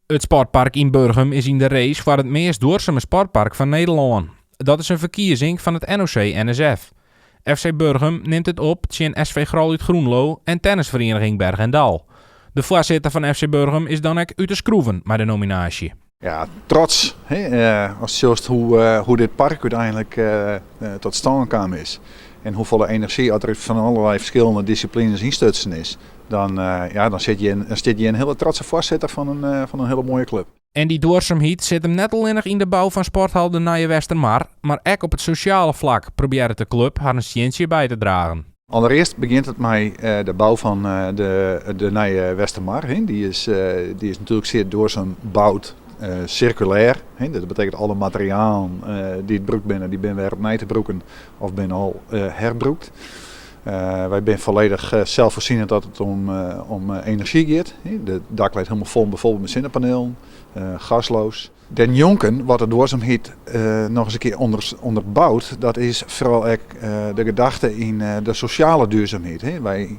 It sportpark yn Burgum is yn de race foar it meast duorsume sportpark fan Nederlân. Dat is in ferkiezing fan it NOC-NSF. FC Burgum nimt it op tsjin SV Grol út Groenlo en tennisferieniging Berg en Dal. De foarsitter fan FC Burgum is dan ek út 'e skroeven mei de nominaasje. Ja, trots hè, ast sjochst hoe dit park úteinlik tot stân kaam is en hoefolle enerzjy at der fan allerlei ferskillende dissiplines ynstutsen is, dan, ja, dan sit hjir, dan stiet hjir in hiele trotse foarsitter fan in hiele moaie klup. En dy duorsumheid sit him net allinnich yn de bou fan sporthal De Nije Westermar, mar ek op it sosjale flak probearret de klup harren stientsje by te dragen. Allerearst begjint it mei de bou fan de Nije Westermar. Dy is natuerlik sear duorsum boud, sirkulêr. Dat betekent alle materialen dy't brûkt binne, dy binne wer opnij te brûken of binne al herbrûkt. Wy binne folledich selsfoarsienend as it om enerzjy giet. De dak leit hielendal fol bijvoorbeeld mei sinnepanelen, gasloos. Dêrnjonken, wat de duorsumheid noch ris in kear ûnderbout, dat is foaral ek de gedachte yn de sosjale duorsumheid. Wy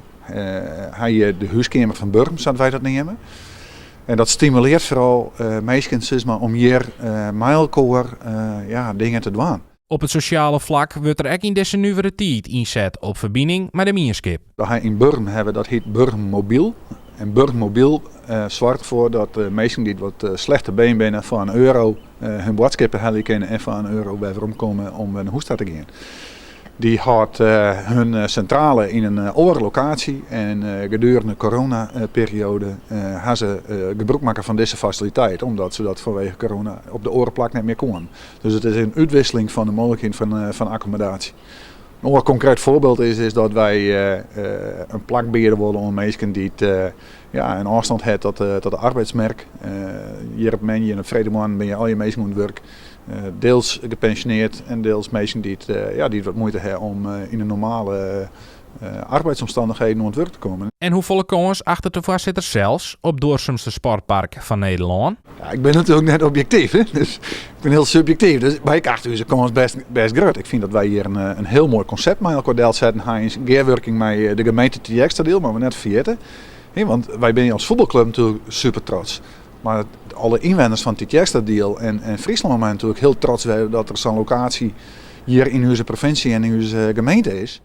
ha hjir de húskeamer fan Burgum, sa't wy dat neame. En dat stimulearret foaral minsken sis mar, om hjir mei elkoar ja, dingen te dwaan. Op it sosjale flak wurdt der ek yn dizze nuvere tiid ynset op ferbining mei de mienskip. We ha yn Burgum hawwe dat hyt Burgum Mobyl. En Burgum Mobyl soarget derfoar dat minsken dy't wat slecht te been binne foar in euro hun boadskippen helje kinne en foar in euro wer werom komme om wer nei hûs ta te gean. Dy hâldt hun sintrale yn in oare lokaasje en gedurende de coronaperiode ha se gebrûk makke fan dizze fasiliteit omdat se dat fanwege corona op de oare plak net mear koenen. Dus it is in útwisseling fan de mooglikheden fan akkommodaasje. In oar konkreet foarbyld is dat wy in plak biede wolle oan minsken dy't ja, in ôfstân ha tot de arbeidsmerk. Hjir op moandei en op freedtemoarn binne allegear minsken oan it wurk. Deels gepensjoneard en deels minsken dy't ja, dy't wat muoite ha om yn in normale arbeidsomstannichheden oan it wurk te kommen. En hoefolle kâns achtet de foarsitter sels op duorsumste sportpark fan Nederlân? Ja, ik bin natuerlik net objektyf, hè? Dus ik bin hiel subjektyf. Dus mar ik acht ús kâns bêst grut. Ik fyn dat wy hjir in hiel moai konsept mei elkoar delsetten ha yn gearwurking mei de gemeente Tytsjerksteradiel, moatte we net ferjitte. Want wy binne as fuotbalklup natuerlik super trots. Mar alle ynwenners fan Tytsjerksteradiel en Fryslân meie natuerlik hiel trots wêze dat der sa'n lokaasje hjir yn ús provinsje en yn ús gemeente is.